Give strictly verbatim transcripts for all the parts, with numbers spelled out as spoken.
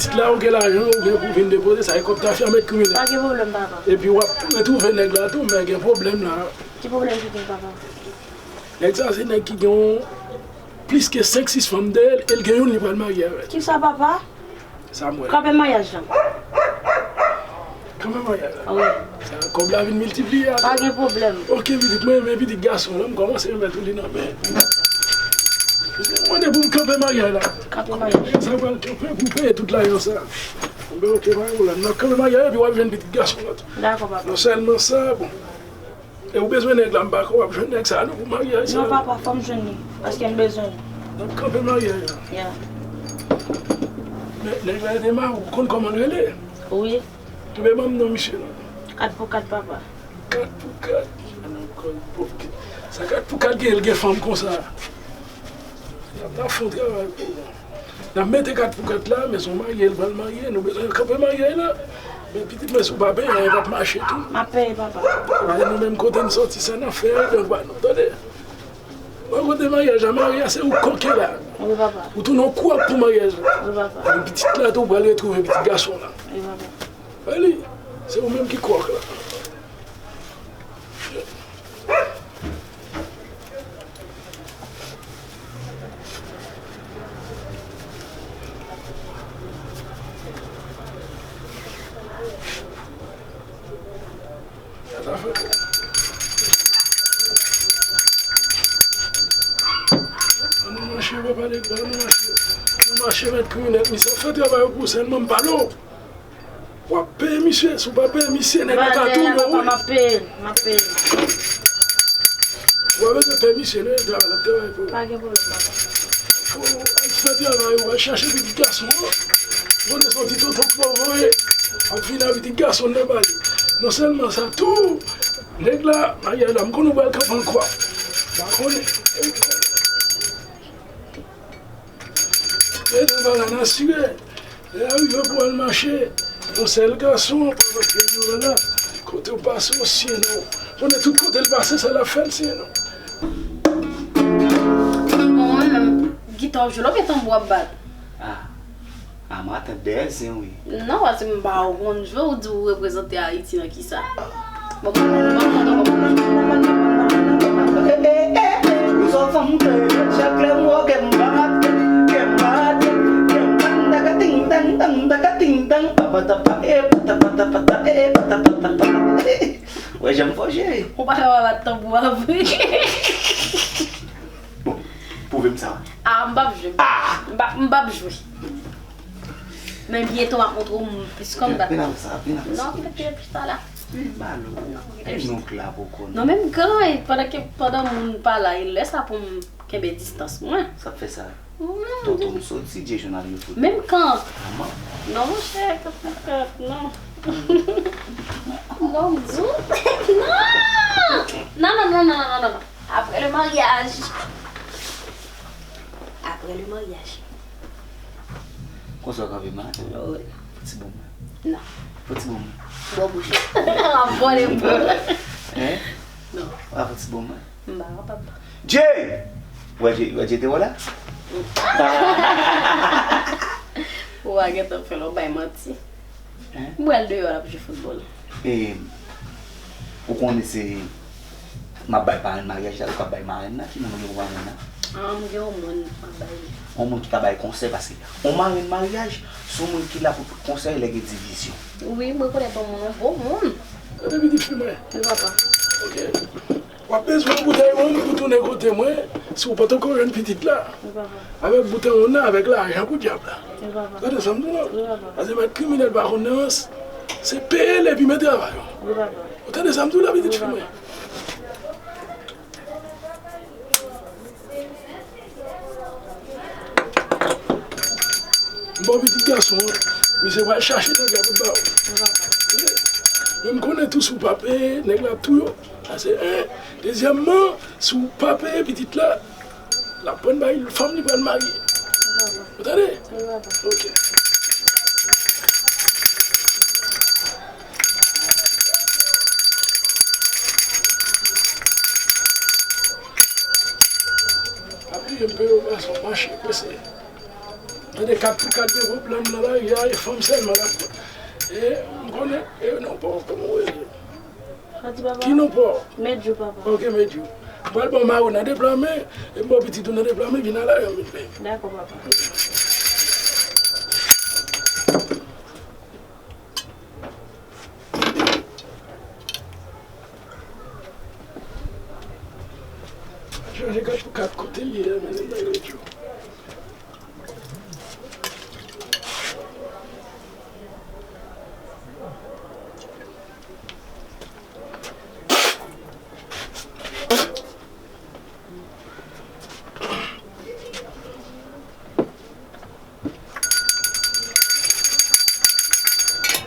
Pitit la, ou gen lajan, ou gen pou vin depoze sa, e kòb tafya mèt kriminèl. Pa gen pwoblèm, papa. Epi w ap retwouve nèg la tou, men gen pwoblèm la. Ki pwoblèm ki gen, papa? Nèg sa se nèg ki gen yon plis ke senk sis fanm dèyè l, e l gen youn li pral marye avè l. Kisa, papa? Sa m wè. Kanpe maryaj lan. Kanpe maryaj la. Wi. Sa kòb la vin miltipliye a. Pa gen pwoblèm. Oke, pitit, mwen renmen pitit gason la, m kòmanse remèt ou li nan men. Mwen mande pou m kanpe maryaj la. Kanpe maryaj. Sa pral kanpe pou peye tout lajan sa. Mwen oke, pa gen pwoblèm. N ap kanpe maryaj epi w ap jwenn pitit gason la tou. Dakò, papa. Non sèlman sa, bon. E ou bezwen nèg la, m pa kwè w ap jwenn nèg sa a non pou maryaj sa. Non, papa, fò m jwenn li, paske m bezwen li. N ap kanpe maryaj la. Ya. Men nèg la te mari w, ou konn kòman l rele? Wi. Ebyen, ban m non misye non. Kat pou kat, papa. Kat pou kat. Sa kat pou kat gen, l gen fanm konsa. N ap fè yon travay pou ou. N ap mete kat pou kat la, men se yon marye l pral marye, nou bezwen kanpe maryaj la. Men pitit mwen, si w pa peye, anyen p ap mache tou. M ap peye, papa. Paske nou menm kote n soti, sa n ap fè, anyen pa nou, tande. Mwen kote maryaj la, maryaj se ou koke la. Wi, papa. Ou tounen yon kwòk pou maryaj la. Wi, papa. Epi pitit la tou, ou pral retwouve pitit gason la. Wi, papa. Eli, se ou menm ki kwòk la. Ann nou mache, papa nèg la, ann nou mache. Ann nou mache, mèt kriminèl, misye ap fè travay yo pou sèlman m pale w. W ap peye misye, si w pa peye misye, nèg la ka touye w, papa, wi. M ap peye l, m ap peye l. W pa bezwen peye misye, non, e travay l ap travay pou ou. Pa gen pwoblèm, papa. Fò w al fè travay ou, al chache pitit gason an. Ou konnen se yon ti tonton k pou voye, ap vin ak pitit gason nan ba li. Non sèlman sa, tou, nèg la, maryaj la, m konnen w pral kanpe an kwa. M pa konnen. E nan ba la, n asire. Lè a rive pou al mache, yon sèl gason, papa Pierre Durand la, kote w pase, w siyen non. Konnen tout kote l pase, sa l ap fè, l siyen non. Bon, mwen menm, gita w ap jwe la oubyen tanbou w ap bat? Ah, ah, matant dèyè zen wi. Non, paske m pa wè w konn jwe, ou di w reprezante Ayiti nan kisa? Bon, bon, bon, bon, bon, bon. Wè jan m fò jere. Ou pa ka pa bat tanbou a vre. Bon, pwouve m sa. Ah, m p ap jwe. Ah! M p ap, m p ap jwe. Men byento m ap montre w m plis kòm bat. Vin avè sa, vin avè sa. Non, kite pye pita la. Vin balo. Non, kite pye. Ay, nou k la poko non. Non, men m gran, e, pandan ke, pandan moun pa la, e lè sa pou m kenbe distans mwen. Sa k fè sa? Tonton m soti, Dye jwenn al yo fout. Menm kan. Non, monchè, kat pou kat, non. Non, m di w. Non! Non, non, non, non, non, non, non. Après le mariage. Après le mariage. Konsa w kanpe mal? Wi. Fò ti bon mwen. Non. Fò ti bon mwen. Bon bouch. Ap vole m. Hein? Non. A fò ti bon mwen. M pa kapab. Jay! Ou wè Jay, ou wè Jay te wè la? Ou a gentan fè l, w ap bay manti. Hein? M wè l deyò, l ap jwe foutbòl. E, ou konnen se, m ap bay parenn maryaj la, ou k ap bay marenn nan, ki moun ou gen pou parenn nan? Ah, m gen yon moun m ap bay li. Yon moun ki ka bay konsèy, paske yon marenn maryaj, se yon moun ki la pou pote konsèy lè gen divizyon. Wi, m rekonèt yon moun, yon bon moun. Gade pitit fi mwen. Wi, papa. Ok. W ap bezwen yon boutèy wonm pou tounen kote mwen, si w pa t ko jwenn pitit la. Wi, papa. Avèk boutèy wonm nan, avèk lajan pou dyab la. Wi, papa. Tande sa m di w la? Wi, papa. Paske mèt kriminèl pa konn nan rans. Se peye l epi men travay ou. Wi, papa. Ou tande sa m di w la, pitit fi mwen? Wi, papa. M ba w pitit gason an, misye pral chache nèg la pou l ba w. Men m konnen tou, si w pa peye, nèg la ap touye w. Sa se en. Dezyèmman, si w pa peye pitit la, l ap pran bay fanm li pral marye. Ou tande? Ok. Pa bliye m peye w gason, mache prese. Tande kat pou kat gen pwoblèm nan lari a, e fanm sèlman l ap pran. E m konnen, e non, pa w, kòman w rele? Sa di papa? Ki non pa w? Medjou, papa. Ok, Medjou. M pral ba w mari w nan de pla men, e m ba w pitit ou nan de pla men, vin ala yo, vin peye. Dakò, papa. Chanje kat pou kat kote l ye a, men li nan yo.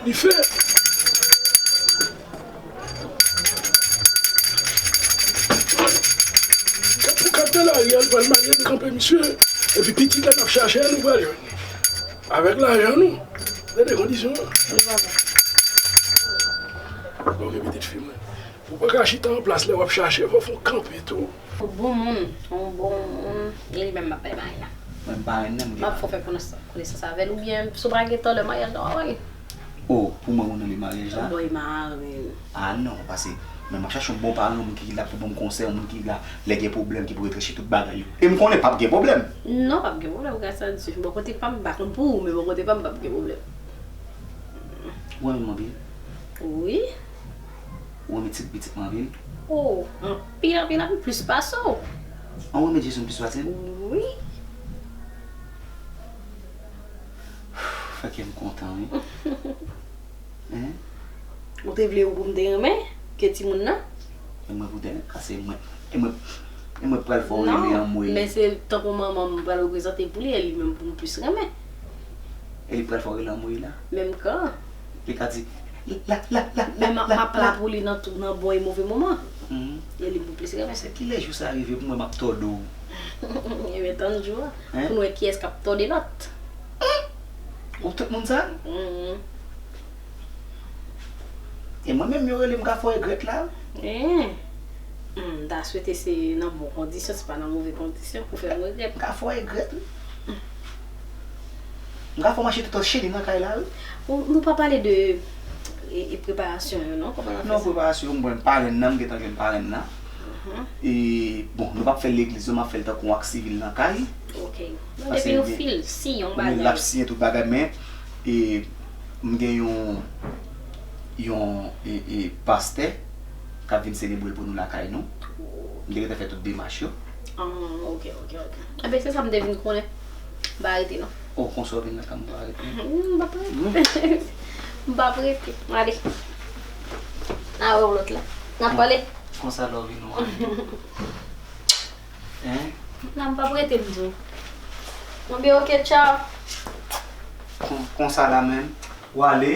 Li fè. Pou kat nan lari a, l pral marye, l kanpe misye. Epi pitit la n ap chache a, nou pral jwenn li. Avèk lajan nou. Tande kondisyon an. Wi, papa. Ok, pitit fi mwen. Ou pa ka chita an plas lè w ap chache, fò w fè w kanpe tou. Yon bon moun, yon bon moun, e li menm m ap bay marenn nan. Mwen m parenn nan, m gen. M ap fè w fè konesans, konesans avè l, oubyen si w pa gen tan lè maryaj la w ap maryaj. O, pou mwen ou nan lè maryaj la? Boy marenn. A non, paske mwen m ap chache yon bon parenn, yon moun ki la pou ban m konsèy, yon moun ki la lè gen pwoblèm, ki pou reflechi tout bagay yo. E m konnen p ap gen pwoblèm. Non, p ap gen pwoblèm, gras a Dye. Bò kote pa m, m pa konn pou ou, men bò kote pa m, p ap gen pwoblèm. Ou renmen m anpil? Wi. Ou renmen ti pitit mwen anpil? O, anpil, anpil, anpil, plis pase w. An, ou renmen Jason plis pase m? Wi. Fè kè m kontan, wi. Hein? Ou te vle ou pou m te renmen ke timoun nan? E mwen pou te renmen, paske mwen, e mwen, e mwen pral fè w rele anmwey. Non, men se tankou manman m pral reprezante pou li, e li menm pou m plis renmen. E li pral fè w rele anmwey la? Menm kan. Li ka di, la, la, la, la, men m ap, la, m ap la la. Pou li nan tou, nan bon e move moman. Mhm. E li pou plis renmen. Se kilè jou sa rive pou mwen m ap tòde w? Ebyen, tann jou a. Hein? Pou n wè kiyès k ap tòde lòt. Ou tout moun sa? Mhm. E mwen menm yo rele m ka fè w regrèt la. Hein. Hmm, m ta swete se nan bon kondisyon, se pa nan move kondisyon pou fè m regrèt. M ka fè w regrèt, wi. M ka fè w mache tout an cheni nan kay la, wi. Ou, nou pa pale de e, e preparasyon yo, non? Kòman n ap fè sa? Non, preparasyon, m pran parenn nan, m gentan jwenn parenn nan. Mhm. E, bon, nou p ap fè l legliz, non, m ap fè l tankou yon ak sivil nan kay. Ok. Mwen depi yon fil, siyen, yon bagay. L ap siyen tout bagay, men, e, m gen yon, yon, e, e, pastè k ap vin selebre l pou nou lakay nou. M te gentan fè tout demach yo. Ah, ok, ok, ok. Enben, se sa m te vin konnen. M pa rete, non. Oh, konsa w vin lakay m, m pa rete. Hmm, m p ap rete. M p ap rete. Ale. N a wè w lòt la. N ap pale. Konsa lè w vin ou ale. Hein? Non, m p ap rete, m di w. Bon, byen, ok, tchaw. Kon, konsa la menm. W ale.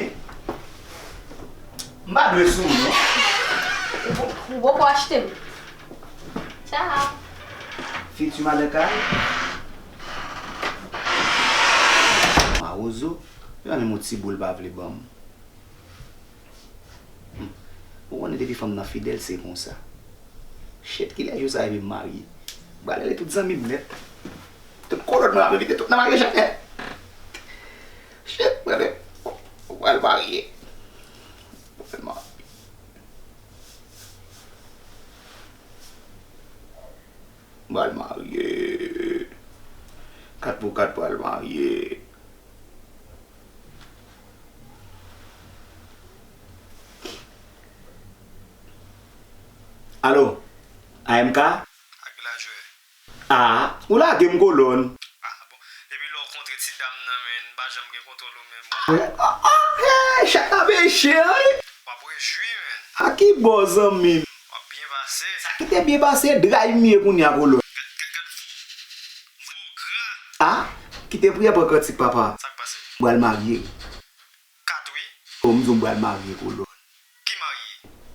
M pa dwe sou ou, non. Ou po-, ou poko achte m. Tchaw. Fiti madan kay. Mawozo, yo menm yon ti boul pa vle ban m. Hmm. Ou konnen depi fanm nan fidèl, se konsa. Shit, kilè jou sa rive m marye? M pral rele tout zanmi m nèt. Tout kolòn mwen ap envite tout nan maryaj la nèt. Shit, mwen menm, ou pral marye. Ou pral marye. M pral marye. Kat pou kat pral marye. Alo, A M K? Ak lajè. Ah, ou lage m kolòn. Ah, bon. Depi lè w kontre ti dam nan, men, m pa janm gen kontwòl ou menm. Ah, ah, ah, hey, chat nan peche, wi. W ap rejwi, men. A ki bò, zanmi m? W ap byen pase. Sa ki te byen pase, dray m ye kounye a, kolòn. Gad, gad, gad, vo, vo gra. Ah, kite priyè pran kantik, papa. Sa k pase? M pral marye. Kat wi. Oh, m di w m pral marye, kolòn. Ki marye?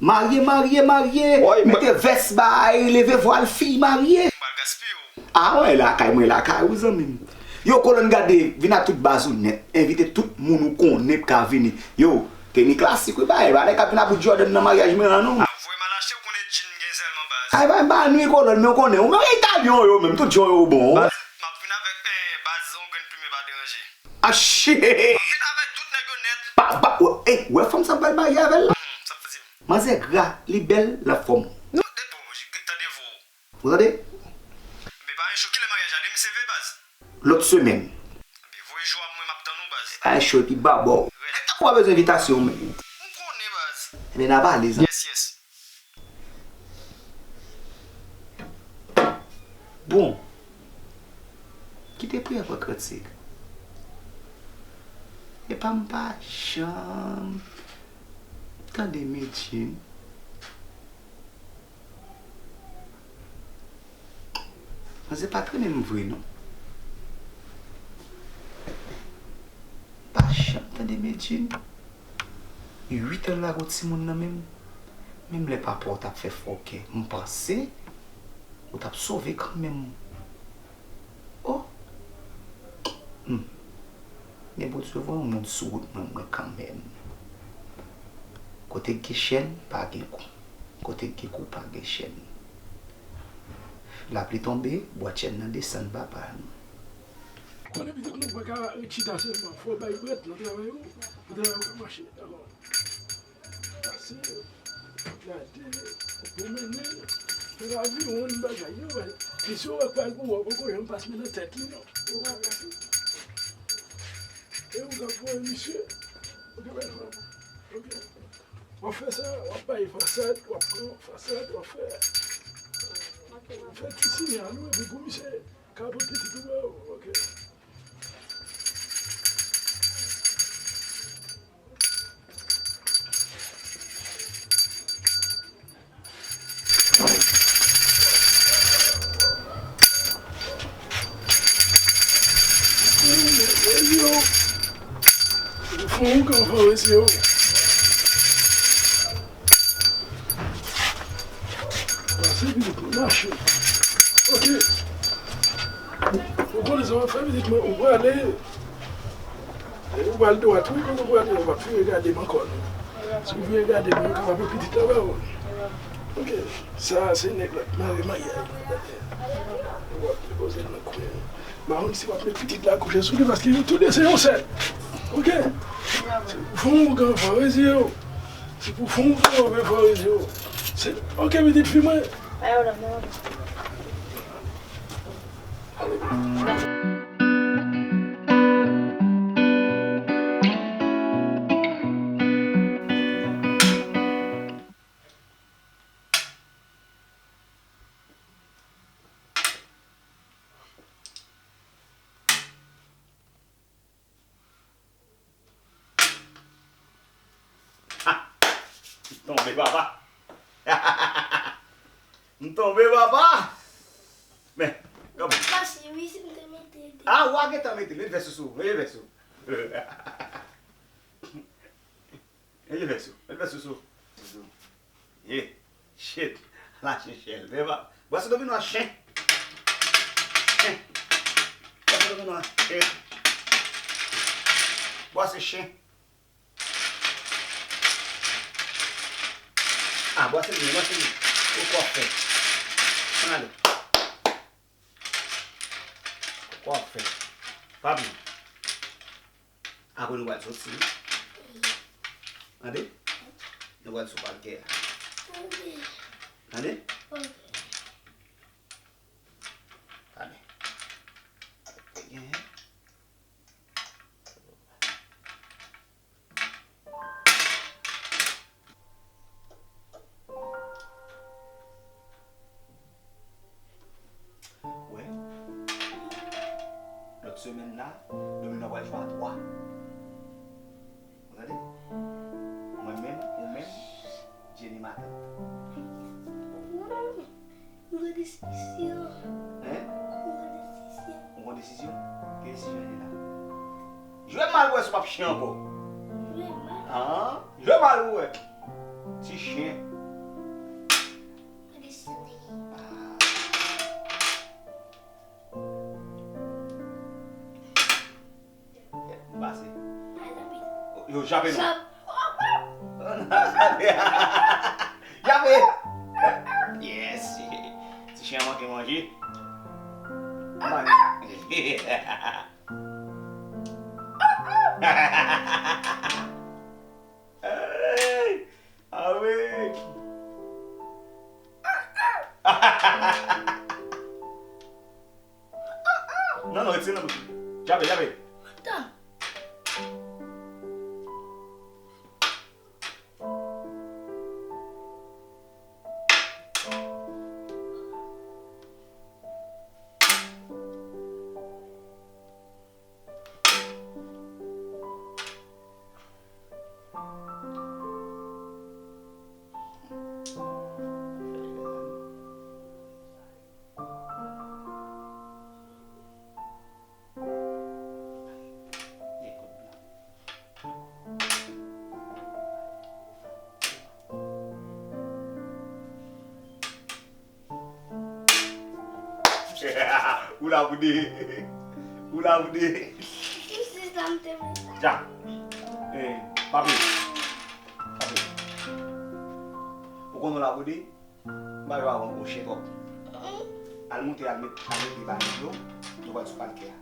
Marye, marye, marye. Woy, mete vès bay, leve vwal, fi marye. M pral gaspiye w. Ah, wè, lakay mwen, lakay ou, zanmi m. Yo, kolòn, gade, vin ak tout baz ou nèt. Envite tout moun ou konnen pou ka vini. Yo, teni klasik, wi, bay. Pa nèg k ap vin ak bout Jordan nan maryaj mwen an, non. Ah, voye m al achte, ou konnen djin gen sèlman baz. Ay, bay, m pa nwi, kolòn, men ou konnen. Ou menm Italyen yo menm, tout jan yo bon. Baz. M ap vin avèk, eh, baz, yon grenn plimen pa deranje. Ah shit! Vin avèk tout nèg yo nèt. Pa, pa, w- ey, w wè fanm sa m pral marye avè l la? Hmm, sa m te di. Manzè gra, li bèl, l anfòm. Non, de bon, j- tande vo. Ou tande? Ebyen, pa gen cho, kilè maryaj la? Demen se ve, baz. Lòt semèn. Ebyen, voye jou a mwen, m ap tann ou, baz. Pa gen cho, epi babò. Rèd. Nèg tankou w pa bezwen envitasyon, men. M konnen, baz. Ebyen, n ap ale, zan. Yes, yes. Bon, kite priyè pran kantik. Epa m pa janm tande Medjine. Manzè pa trennen m vre non. Pa janm tande Medjine. Uit an l lage w timoun nan men m. Menm lè papa w t ap fè fòkè, m panse ou t ap sove kanmenm. Oh! Hmm. Men Bondye voye yon moun sou wout mwen, mwen kanmenm. Kote k gen chèn, pa gen kou. Kote k gen kou, pa gen chèn. Lapli tonbe, bwa chèn nan desann ba pa nou. Konnen pitit mwen pa ka ret chita sèlman, fò w bay brèt nan travay ou, pou travay ou ka mache. Dakò. Pase, gade, pwomennen, fè lavi, yon bagay yo, men si w wè k pral pou wè, poko janm pas men nan tèt li non. Ou pa pase. E ou ka voye misye. Ok, bèl fanm. Ok. W ap fè sa, w ap bay fasad, w ap pran fasad, w ap fè. Fè ti sinyal ou, epi pou misye ka pot pitit ou ba ou, ok. Fè yon kan fè mesye yo. Pase pitit mwen, mache. Ok. Ou konnen sa w ap fè pitit mwen, ou prale. Ou pral dwat wi, kote ou prale, ou p ap vire gade m ankò non. Si w vire gade m, yo kapab met pitit la ba ou. Ok, sa se nèg la k mare maryaj la. Ou p ap depoze l nan kwen. M pa konn si w ap met pitit la kouche sou li, paske yo tou de se yon sèl. Ok? Se pou fè yon ougan fò reziye w. Se pou fè yon ougan fò reziye w. Se, ok, pitit fi mwen. Ha! M tonbe, papa. M tonbe, papa. Men, gade. Pase, wi, si m te mete de. Ah, w a gentan mete l, mete vès ou sou, mete vès ou. Mete vès ou, mete vès ou sou. Ye, shit, la chen chèl. Men pa, bwase domino a chen. Chen. Bwase domino a chen. Bwase chen. Ah, bwase li, bwase li. Ou kwafè. Ann ale. Ou kwafè. Pa bliye. Apre nou pral soti wi. Tande? Nou pral sou pakè a. Tande? Tande. Wè, lòt semèn la, domino pral jwe a twa. Ou tande? Mwen menm, ou menm, Jenny matant. Mwen menm, mwen desisyon. Hein? Mwen desisyon. Ou pran desizyon? Ki desizyon li la? Jwe mal pou wè si w p ap chen ankò. Jwe mal? Ah, jwe mal pou wè. Ti chen. Mwen deside. M pase. Yo, jape non. Jape. Yes. Ti chen an manke manje. Man- Manje. Hey! Awe! Non, non, retire nan bouch li. Jape, jape. Tan. Ou la pou de. Ou la pou de. Dja. Eh, papi. Papi. Ou konn ou la pou de? M pa jwe avè w ankò, chèkòp. Al moute, al met, al met li ba nèg yo, nou pral sou palkè a.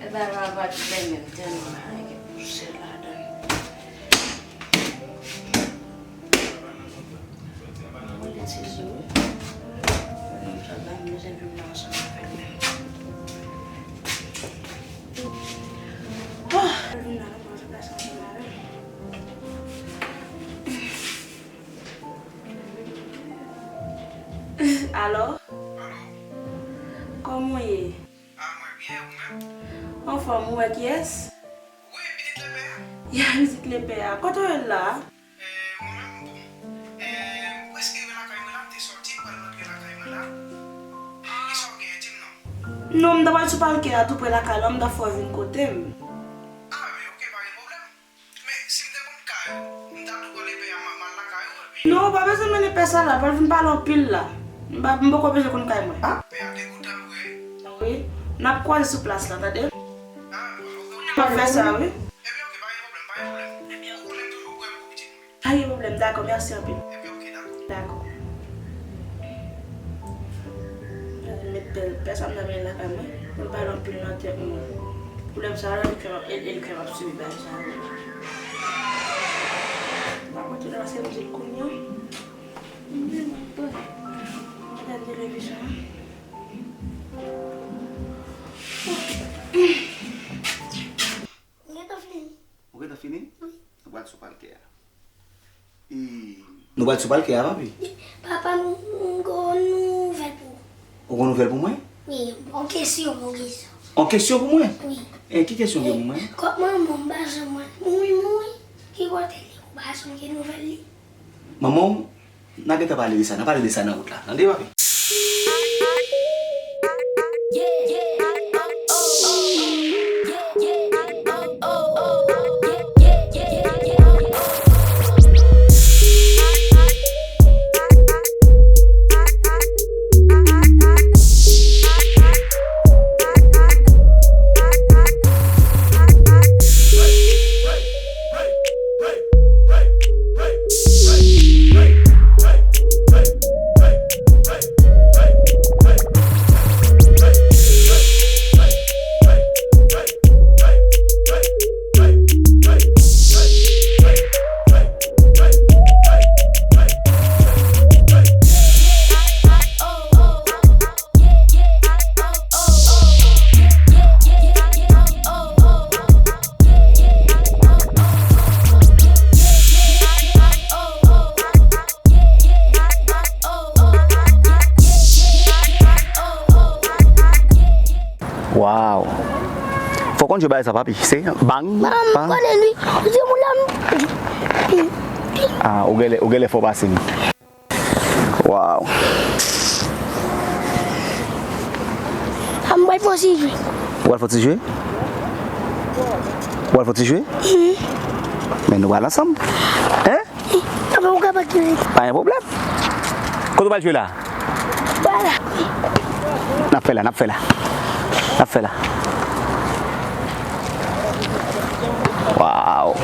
E bagay la pa t bèl menm, tèlman bagay gen pousè ladan l. Mwen gen ti zo wi. Mwen sa ba m bezwen vin la ansanm avèk mwen. Oh! Vin la, mwen sa ba ansanm avèk mwen. Alo? Alo? Kòman w ye? Ah, mwen byen, ou menm? Anfòm, ou wè kiyès? Wi, pitit lepè a. Ya, pitit lepè a. Kote w ye la? Eh, mwen menm, bon. Eh, m prèske rive lakay mwen la, m te sòti, m pral rantre lakay mwen la. Eh, kisa w genyen, di m non. Non, m ta pral sou palkè a, tou prè lakay la, m ta fè w vin kote m. Ah, men ok, pa gen pwoblèm. Men, si m te konn kay ou, m ta tou pran lepè a, m, m al lakay ou, epi. Non, ou pa bezwen mennen pè sa la, pral vin pale anpil la. M pa, m poko bezwen konn kay mwen. Ah, pè a degoutan vre. Wi, n ap kwaze sou plas la, tande? Ah, ok, ok. M ap fè sa, wi. Epi ok, pa gen pwoblèm, pa gen pwoblèm. Ou konnen m toujou prè pou pitit mwen. Pa gen pwoblèm, dakò, mèsi anpil. Epi ok, dakò. Dakò. Met pè, pè sa m nan men lakay mwen, pou l pa nan pil nan tèt mwen. Pwoblèm sa yo, l fè m ap, el, el fè m ap sibi bagay sa yo. M ap kontinye paske m di l kounye a. Mwen, mwen, mwen. Mwen gade televizyon an. Mwen gentan fini. Ou gentan fini? Wi. Nou pral sou palkè a. E, nou pral sou palkè a, papi. Papa, m, m gon nouvèl pou ou. Ou gon nouvèl pou mwen? Wi, yon kesyon, yon kesyon. Yon kesyon pou mwen? Wi. E, ki kesyon gen pou mwen? Kòman manman m pa janm wè l? Mouri, mouri. Ki kote li? Ou pa janm gen nouvèl li? Manman w, n a gentan pale de sa, n a pale de sa nan wout la. Tande, papi? Waw. Fò w konn jwe bagay sa, papi. Se bang, bang, pa. M konnen li. Ou di moun la m. Ah, ou genlè, ou genlè fò pase m. Waw. A m pral fè yon ti jwe. Ou pral fè yon ti jwe? Ou pral fè yon ti jwe? Mhm. Men nou pral ansanm. Hein? Papa, ou ka pati. Pa gen pwoblèm. Kote w pral jwe la? Voilà. N ap fè la, n ap fè la. N ap fè la. Waw.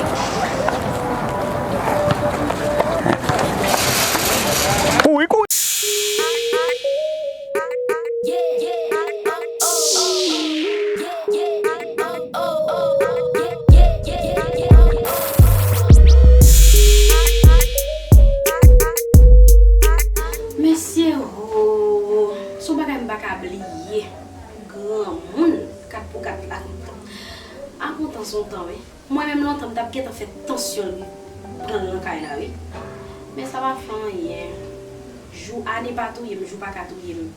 Tan son tan, wi. Mwen menm lontan, m t ap gentan fè tansyon l pran l nan kay la, wi. Men sa pa fè anyen. Jou ane pa touye m, jou pa ka touye m.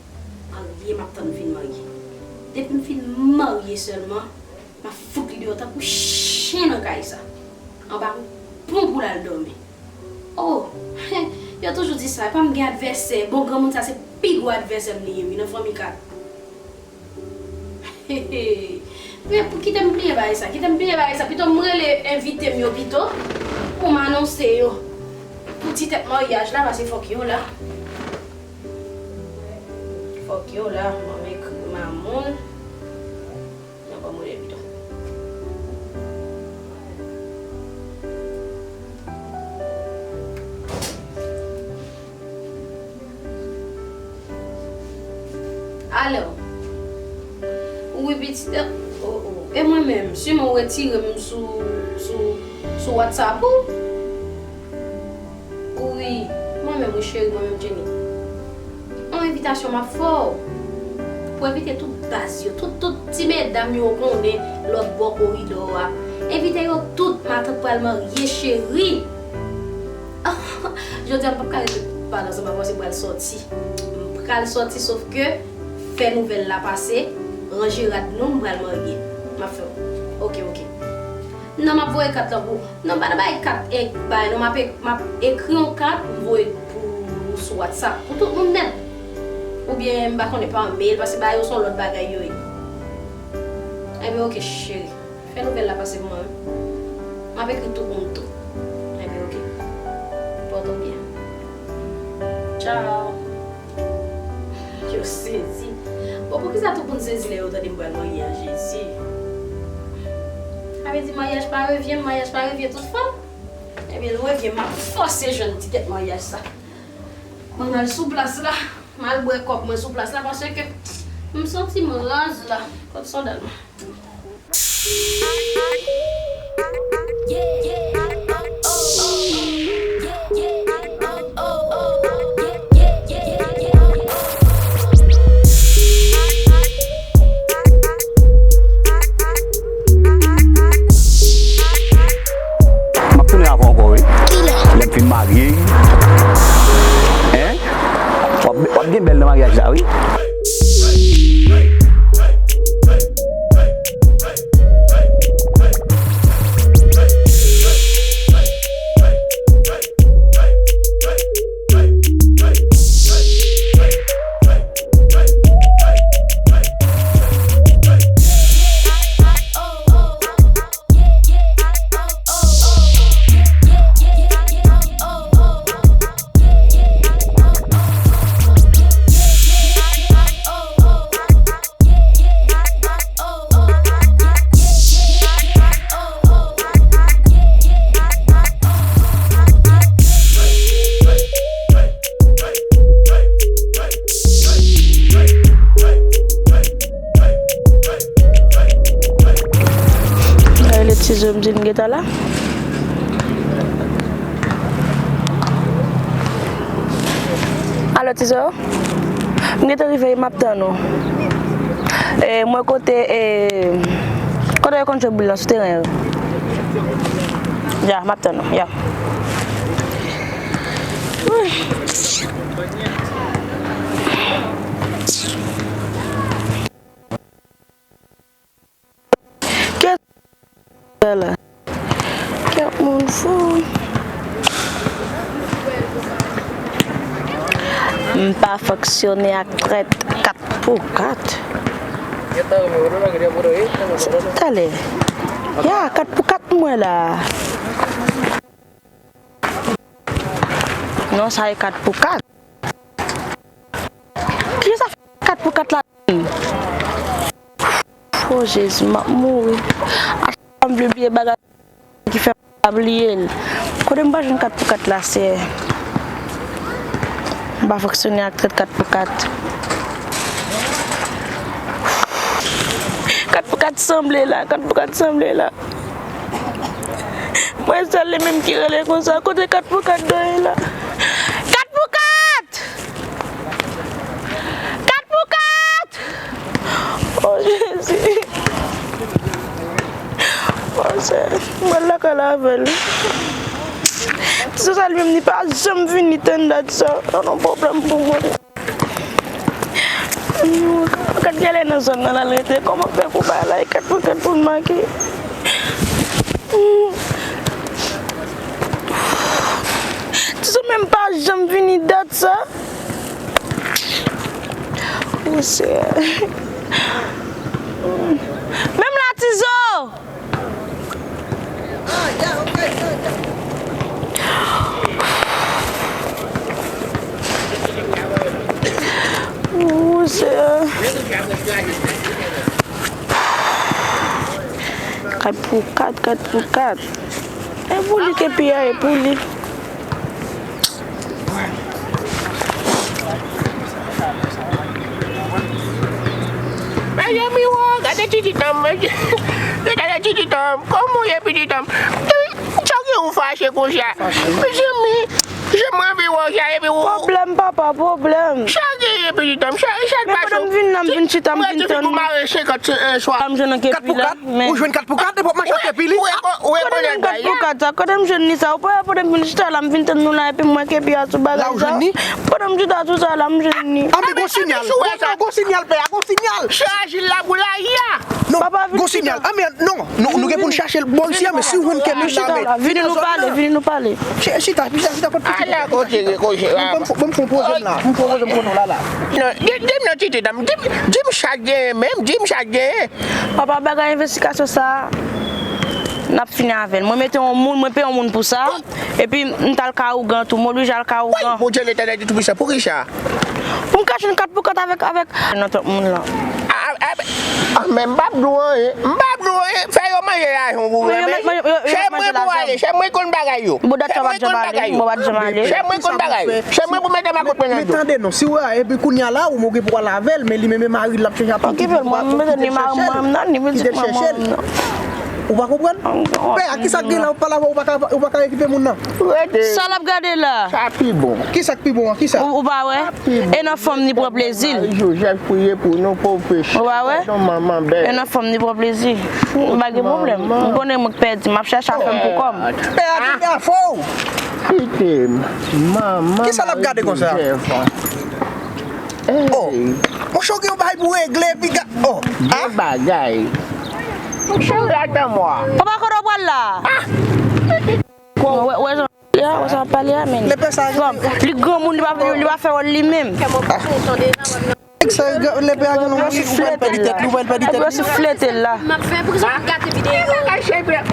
Marye, m ap tann m fin marye. Depi m fin marye sèlman, m ap fout li deyò tankou chen nan kay sa. Anba yon pon pou l al dòmi. Oh, yo toujou di sa, pa m gen advèsè. Bon, granmoun sa se pi gwo advèsè m li ye, wi, nan fanmi Kat. Men pou kite m bliye bagay sa, kite m bliye bagay sa, pito m rele envite m yo pito, pou m anonse yo. Pou ti tèt maryaj la, paske fòk yo la. Fòk yo la, ban m ekri Mamoun. Nan ban m rele pito. Alo. Wi, pitit. Oh, oh. E mwen menm, siman w retire m sou, sou, sou WhatsApp ou? Wi, mwen menm, wi, cheri, mwen menm, Jenny. Yon envitasyon m ap fè w. Pou envite tout baz yo, tout, tout ti medam yo konnen lòt bò koridò a. Envite yo tout, matant pral marye, cheri. Jodi a, m p ap ka rete pale ansanm avè w, se pral sòti. M pral sòti, sof ke fè nouvèl la pase, ranje rad nou, m pral marye. M ap fè w. Oke, oke. Non, m ap voye kat la pou ou. Non, m pa nan bay kat, e, bay, non, m ap, e, m ap ekri yon kat, m voye pou ou sou WhatsApp, pou tout moun nèt. Oubyen, m pa konnen, pa yon mail, paske bagay yo se yon lòt bagay yo ye. Ebyen, oke, cheri. Fè nouvèl la pase pou mwen, wi. M ap ekri tout moun tou. Ebyen, oke. Pòte w byen. Tchao. Yo sezi. Bon, poukisa tout moun sezi lè yo tande m pral marye a, Jezi? Sa vle di maryaj pa revyen, maryaj pa revyen tout fanm? Ebyen, l revyen, m ap fòse jwenn ti tèt maryaj sa. Mwen, m al sou plas la. M al bwè kòb mwen sou plas la paske m santi m raz la. Kot sandal mwen? M ap tounen avè w ankò, wi. Kilè? Lè m fin marye. Hein? W ap, w ap gen bèl nan maryaj la, wi. Rele Tizo, m di n gentan la. Alo, Tizo? M gentan rive, m ap tann ou. E, mwen kote, e, kote yo konn jwe boul lan, sou teren yo. Ya, m ap tann ou, ya. Kè la. Kè moun fou. M pa fonksyone ak trèt kat pou kat. Talè. Ya, kat pou kat mwen la. Non, sa e kat pou kat. Kisa fè kat pou kat la? O Jezi, m ap mouri. A chak fwa m vle bliye bagay ki fè m pa bliye l. Kote m pa jwenn kat pou kat la, Seyè? M pa fonksyone ak trèt kat pou kat. Kat pou kat sanble la, kat pou kat sanble la. Mwen sèl li menm ki rele konsa. Kote kat pou kat dòyè la? Kat pou kat! Kat pou kat! O Jezi! Mwen lakay la avè l. Ti Sosal menm li pa janm vini tann dat sa. Sa nan pwoblèm pou mwen. Kat kèlè nan zòn nan l al rete. Kòman fè pou bagay la e kat pou kat pou l make? Ti Sosal menm pa janm vini dat sa. Monchè. Menm la Tizo! Monchè. Kat pou kat, kat pou kat. E pou li ke pi a, e pou li. Mezanmi, wo, gade Titi Tom, gade Titi Tom, kòman w ye Titi Tom? Sa gen ou fache konsa? Mezanmi, jan mwen anvi wè w sa, epi ou... Pwoblèm, papa, pwoblèm. Sa gen ye, Titi Tom, sa, sa k pase w? Pandan m vin nan, m vin chita, m vin tann. Mwen te fin pou mare senkant swa. M jwenn nan kepi la. Ou jwenn kat pou kat, nenpòt machann kepi li. Ou rekonèt bagay la. Kote m jwenn kat pou kat sa? Kote m jwenn li sa? Ou pa wè pandan m vin chita la, m vin tann nou la, epi m wè kepi a sou bagay sa. La ou jwenn li? Pandan m chita sou sa la, m jwenn li. Anben gon sinyal. Gon sinyal, pè a, gon sinyal. Chè ajil la pou la, ya. Non, gon sinyal. Anben non, nou gen pou n chache l bò isi a, men si ou jwenn kepi la, men. Vini nou pale, vini nou pale. Chita, chita, chita, kot pou chita. Ala kote, kote. Bon, m fè yon poze m la. M fè yon poze m kote w la, la. Non, di m non, Titi Tom, di m, di m sa k genyen menm, di m sa k genyen. Papa, bagay envestigasyon sa a, n ap fini avè l. Mwen mete yon moun, mwen peye yon moun pou sa. Epi m t al ka ougan tou, m oblije al ka ougan. Woy, Bondye Letènèl ki Toupisan, poukisa? Pou m ka jwenn kat pou kat avèk, avèk nan tèt moun lan. A, a, a, men m p ap di w anyen, m p ap di w anyen, fè yo manje lajan pou ou, men se mwen pou ale, se mwen konn bagay yo. Bon, dat sa w pa t janm ale, bon, w pa t janm ale. Se mwen konn bagay yo, se mwen pou mete makòt mwen nan do. Men tande non, si w wè, epi kounye a la, ou gen pou w al avè l, men li menm e mari l l ap chèche ap... Okipe l, mwen, m bezwen ni mari mwen nan, ni pitit mwen nan. Ou pa konprann? Pè a, kisa k gen la, ou pa la, ou pa ka, ou pa ka okipe moun nan. Rete. Sa l ap gade la? Sa pi bon. Kisa k pi bon an? Kisa? Ou, ou pa wè? E nan fanm ni pran plezi l. Joseph, priye pou nou, pòv peche. Ou pa wè? Non, manman bèl. E nan fanm ni pran plezi. M pa gen pwoblèm. M konnen mwen k pèdi, m ap chèche a fè m pou kò m. Pè a, kite afè w. Kite m. Manman. Kisa l ap gade konsa? Oh, monchè, w gen yon bagay pou regle, piga. Oh, ah. Bagay. Monchè, w rat an mwa. Papa, kote w pral la? Ah. Wè, wè, jan, ya, wè sa w ap pale a, men. Lepè sa, li granmoun, li pa, li pa fè wòl li menm. Nèg sa, lepè a gen non, ou pral pèdi tèt li, ou pral pèdi tèt li. Epi yo sou flete l la. M ap fè, poukisa w ap gate videyo?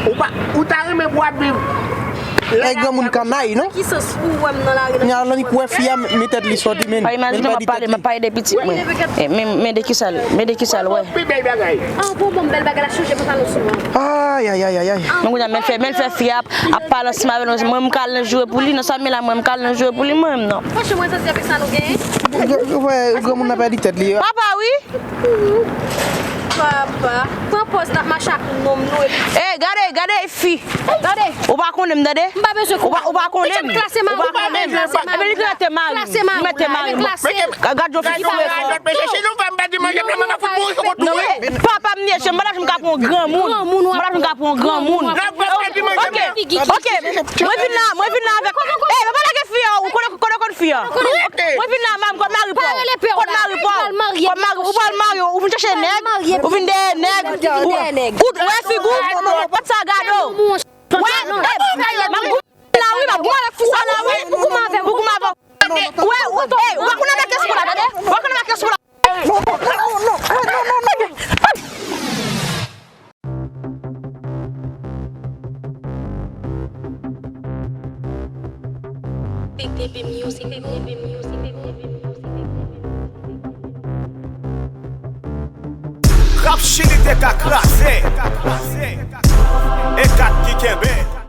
Ou pa, ou ta renmen pou w ap viv. Nèg granmoun kanay, non? Ki sans pou w wè m nan lari? Kounye a, lè li kwè fi a, men tèt li sòti, men. Pa imajine m ap pale, m ap pale de pitit mwen. E, men, men de kisa l, men de kisa l wè. Pi bèl bagay. Ah, bon, bon, bèl bagay la, chanje pantalon sou mwen. Ay, ay, ay, ay, ay. Men kounye a, men fè, men fè fi a ap, ap pale ansanm avè nou. Mwen, m ka al nan joure pou li, nan sa m ye la, mwen, m ka al nan joure pou li, mwen menm, non. Franchman, mwen santi avèk sa nou genyen. Granmoun nan pèdi tèt li. Papa, wi. Papa, pran pòz n ap mache ak nonm nou epi... Ey, gade, gade fi. Gade. Ou pa konnen m, tande? M pa bezwen konnen. Ou pa, ou pa konnen m. Ou pa konnen m. Epi li mete mari m. Li mete mari m. Gad yon fi ki fou. Non, men papa m ye, m pa ta janm ka pran yon granmoun. M pa ta janm ka pran yon granmoun. Ok, ok. Mwen vin la, mwen vin la avèk... Ey, papa lage fi a, ou konnen, konnen, konnen fi a. Mwen vin la, m kot mari pa w? Kot mari pa w? Kot mari, ou pral marye, ou vin chache nèg, ou vin dèyè nèg, ou, ou wè figi w, kot sa gade w? Wè, ey, m ap goumen la wi, m ap goumen avèk fi sa la wi. Pou goumen avè w. Wè, ey, ou pa konn avèk espou la, tande? Ou pa konn avèk espou la. Rap Chili te ka kraze. E kat ki kenbe.